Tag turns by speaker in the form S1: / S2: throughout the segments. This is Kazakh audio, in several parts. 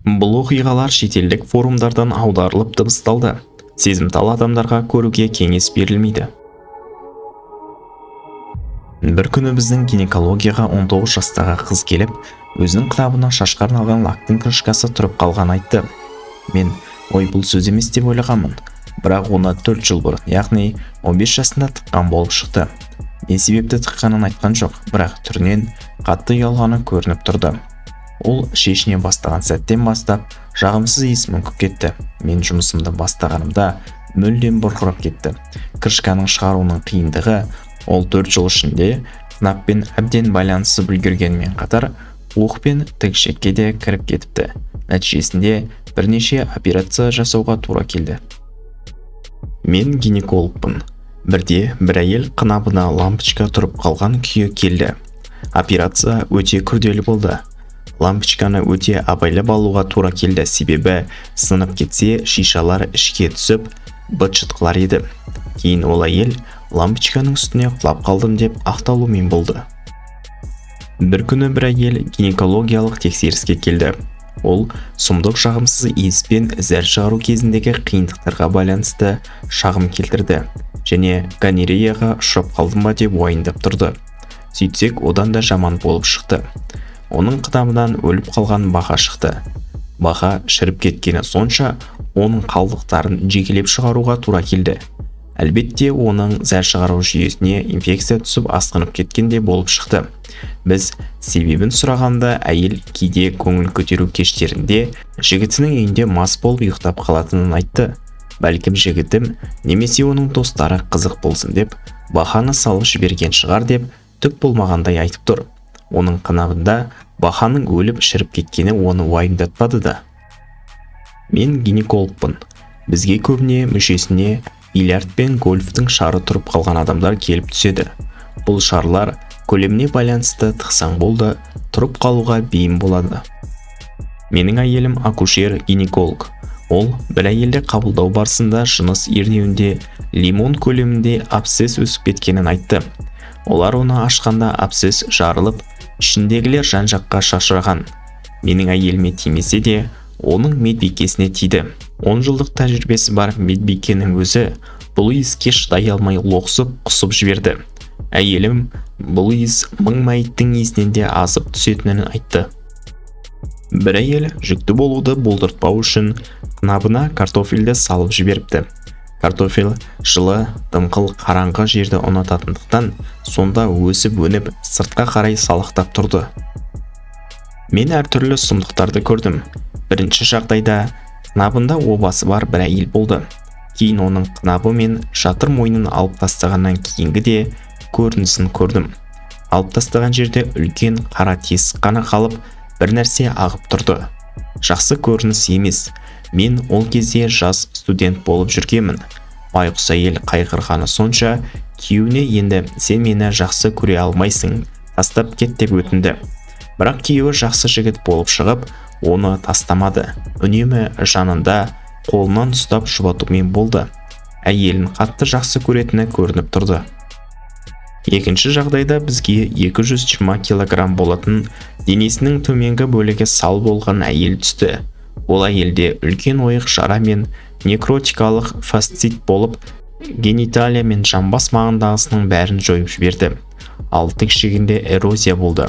S1: Бұл оқиғалар шетелдік форумдардан аударылып дыбысталды. Сезімтал адамдарға көруге кеңес берілмейді. Бір күні біздің гинекологияға 19 жастағы қыз келіп, өзінің қынабына шашқа арналған лактың крышкасы тұрып қалғанын айтты. Мен ой, бұл сөз емес деп ойлағанмын, бірақ оны 4 жыл бұрын, яғни 15 жасында тыққан болып шықты. Не себепті тыққанын айтқан жоқ, бірақ түрінен қатты ұялғаны көрініп тұрды. Ол шешіне бастаған сәттен бастап жағымсыз иіс мүңкіп кетті. Мен жұмысымды бастағанымда мүлдем бұрқырап кетті. Крышканың шығаруының қиындығы, ол 4 жыл ішінде қынаппен әбден байланысып үлгергенімен қатар қуық пен тікішекке де кіріп кетіпті. Нәтижесінде бірнеше операция жасауға тура келді. Мен гинекологпын. Бірде бір әйел қынабына лампочка тұрып қалған күйі келді. Операция өте күрделі болды. Лампочканы өте абайлап алуға тура келді, себебі сынып кетсе, шишалар ішке түсіп, быт-шыт қылар еді. Кейін ол әйел лампочканың үстіне құлап қалдым деп ақталумен болды. Бір күні бір әйел гинекологиялық тексеріске келді. Ол сұмдық жағымсыз иіс пен зәр шығару кезіндегі қиындықтарға байланысты шағым келтірді және гонореяға ұшырап қалдым ба деп уайымдап тұрды. Сөйтсек, одан да жаман болып шықты. Оның қынабынан өліп қалған бақа шықты. Бақа шіріп кеткені сонша, оның қалдықтарын жекелеп шығаруға тура келді. Әлбетте, оның зәр шығару жүйесіне инфекция түсіп, асқынып кеткенде болып шықты. Біз себебін сұрағанда, әйел кейде көңіл көтеру кештерінде жігітінің үйінде мас болып ұйықтап қалатынын айтты. Бәлкім, жігітім немесе оның достары қызық болсын деп бақаны салып жіберген шығар деп түк болмағандай айтып тұр. Оның қынабында бақаның өліп шіріп кеткені оны уайымдатпады да. Мен гинекологпын. Бізге көбіне мүшесіне бильярд пен гольфтің шары тұрып қалған адамдар келіп түседі. Бұл шарлар көлеміне байланысты тықсаң болды, тұрып қалуға бейім болады. Менің әйелім акушер гинеколог. Ол бір әйелді қабылдау барысында жыныс ернеуінде лимон көлемінде абсцесс өсіп кеткенін айтты. Олар оны ашқанда абсцесс жарылып, ішіндегілер жан-жаққа шашыраған. Менің әйеліме тимесе де, оның медбикесіне тиді. 10 жылдық тәжірибесі бар медбикенің өзі бұл иіске шыдай алмай лоқсып, құсып жіберді. Әйелім бұл иіс мың мәйіттің иісінен де асып түсетінін айтты. Бір әйел жүкті болуды болдыртпау үшін қынабына картофельді салып жіберіпті. Картофель жылы, дымқыл, қараңғы жерді ұнататындықтан, сонда өсіп өніп, сыртқа қарай салақтап тұрды. Мен әртүрлі сұмдықтарды көрдім. Бірінші жағдайда қынабында обасы бар бір әйел болды. Кейін оның қынабы мен жатыр мойнын алып тастағаннан кейінгі де көрінісін көрдім. Алып тастаған жерде үлкен қара тесік қана қалып, бір нәрсе ағып тұрды. Жақсы көрініс емес. Мен ол кезде жас студент болып жүргенмін. Байғұс әйел қайғырғаны сонша, күйеуіне енді сен мені жақсы көре алмайсың, тастап кет деп өтінді. Бірақ күйеуі жақсы жігіт болып шығып, оны тастамады. Үнемі жанында, қолынан ұстап жұбатумен болды. Әйелін қатты жақсы көретіні көрініп тұрды. Екінші жағдайда бізге 220 килограмм болатын, денесінің төменгі бөлігі сал болған әйел түсті. Ол әйелде үлкен ойық жара мен некротикалық фасцит болып, гениталия мен жамбас маңындағысының бәрін жойып жіберді. Ал тік ішегінде эрозия болды.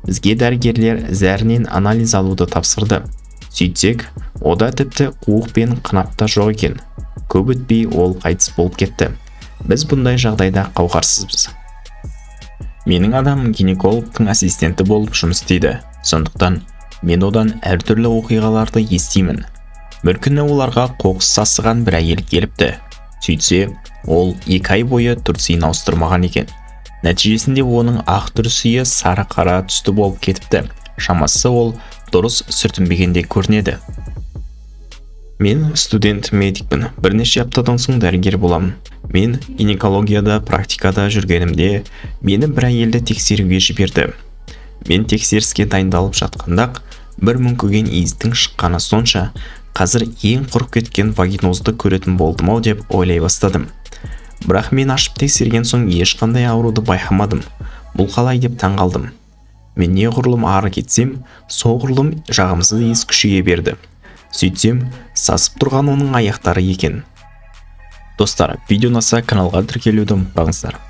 S1: Бізге дәрігерлер зәрінен анализ алуды тапсырды. Сөйтсек, ода тіпті қуық пен қынапта жоқ екен. Көп өтпей ол қайтыс болып кетті. Біз бұндай жағдайда қауқарсызбыз. Менің адамым гинекологтың ассистенті болып жұмыс істейді. Сондықтан мен одан әртүрлі оқиғаларды естимін. Бір күні оларға қоқыс сасыған бір әйел келіпті. Сөйтсе, ол 2 ай бойы түрсиін ауыстырмаған екен. Нәтижесінде оның ақ түрсиі сары қара түсті болып кетіпті. Шамасы, ол дұрыс сүртінбегендей көрінеді. Мен студент медикпін. Бірнеше аптадан соң дәрігер боламын. Мен гинекологияда практикада жүргенімде мені бір әйелді тексеруге жіберді. Мен тексеріске дайындалып жатқанда бір мүңкіген иістің шыққаны сонша, қазір ең құрып кеткен вагинозды көретін болдым ау деп ойлай бастадым. Бірақ мен ашып тексерген соң ешқандай ауруды байқамадым. Бұл қалай деп таң қалдым. Мен неғұрлым ары кетсем, соғұрлым жағымсыз иіс күшейе берді. Сөйтсем, сасып тұрған оның аяқтары екен. Достар, видео ұнаса, каналға тіркелуді ұмытпаңыздар.